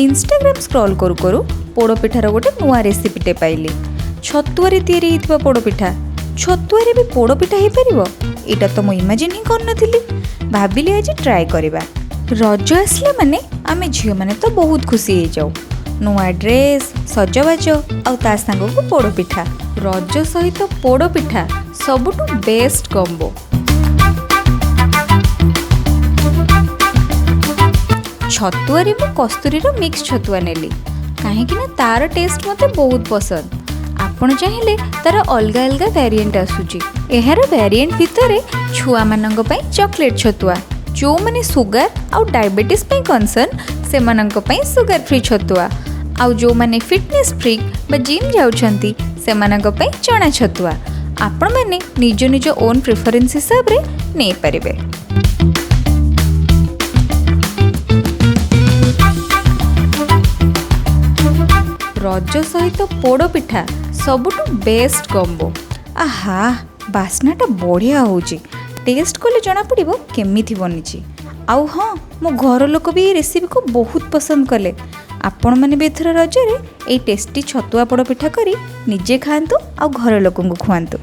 Instagram Scroll କରୁ କରୁ ପୋଡ଼ପିଠାର ଗୋଟେ ନୂଆ ରେସିପିଟେ ପାଇଲି। ଛତୁଆରେ ତିଆରି ହେଇଥିବା ପୋଡ଼ପିଠା। ଛତୁଆରେ ବି ପୋଡ଼ପିଠା ହେଇପାରିବ, ଏଇଟା ତ ମୁଁ ଇମାଜିନ୍ ହିଁ କରିନଥିଲି। ଭାବିଲି ଆଜି ଟ୍ରାଏ କରିବା। ରଜ ଆସିଲା ମାନେ ଆମେ ଝିଅମାନେ ତ ବହୁତ ଖୁସି ହେଇଯାଉ। ନୂଆ ଡ୍ରେସ୍, ସଜବାଜ ଆଉ ତା ସାଙ୍ଗକୁ ପୋଡ଼ପିଠା। ରଜ ସହିତ ପୋଡ଼ପିଠା ସବୁଠୁ ବେଷ୍ଟ କମ୍ବୋ। ଛତୁଆରେ ମୁଁ କସ୍ତୁରୀର ମିକ୍ସ ଛତୁଆ ନେଲି, କାହିଁକି ନା ତାର ଟେଷ୍ଟ ମୋତେ ବହୁତ ପସନ୍ଦ। ଆପଣ ଚାହିଁଲେ ତାର ଅଲଗା ଅଲଗା ଭ୍ୟାରିଏଣ୍ଟ ଆସୁଛି। ଏହାର ଭ୍ୟାରିଏଣ୍ଟ ଭିତରେ ଛୁଆମାନଙ୍କ ପାଇଁ ଚକୋଲେଟ୍ ଛତୁଆ, ଯେଉଁମାନେ ସୁଗାର ଆଉ ଡାଇବେଟିସ୍ ପାଇଁ କନସର୍ନ ସେମାନଙ୍କ ପାଇଁ ସୁଗାର ଫ୍ରି ଛତୁଆ, ଆଉ ଯେଉଁମାନେ ଫିଟନେସ୍ ଫ୍ରିକ୍ ବା ଜିମ୍ ଯାଉଛନ୍ତି ସେମାନଙ୍କ ପାଇଁ ଚଣା ଛତୁଆ। ଆପଣମାନେ ନିଜ ନିଜ ଓନ୍ ପ୍ରିଫରେନ୍ସ ହିସାବରେ ନେଇପାରିବେ। ରଜ ସହିତ ପୋଡ଼ପିଠା ସବୁଠୁ ବେଷ୍ଟ କମ୍ବୋ। ଆହା, ବାସ୍ନାଟା ବଢ଼ିଆ ହେଉଛି। ଟେଷ୍ଟ କଲେ ଜଣାପଡ଼ିବ କେମିତି ବନିଛି। ଆଉ ହଁ, ମୋ ଘର ଲୋକ ବି ଏଇ ରେସିପିକୁ ବହୁତ ପସନ୍ଦ କଲେ। ଆପଣମାନେ ବି ଏଥର ରଜରେ ଏଇ ଟେଷ୍ଟି ଛତୁଆ ପୋଡ଼ପିଠା କରି ନିଜେ ଖାଆନ୍ତୁ ଆଉ ଘର ଲୋକଙ୍କୁ ଖୁଆନ୍ତୁ।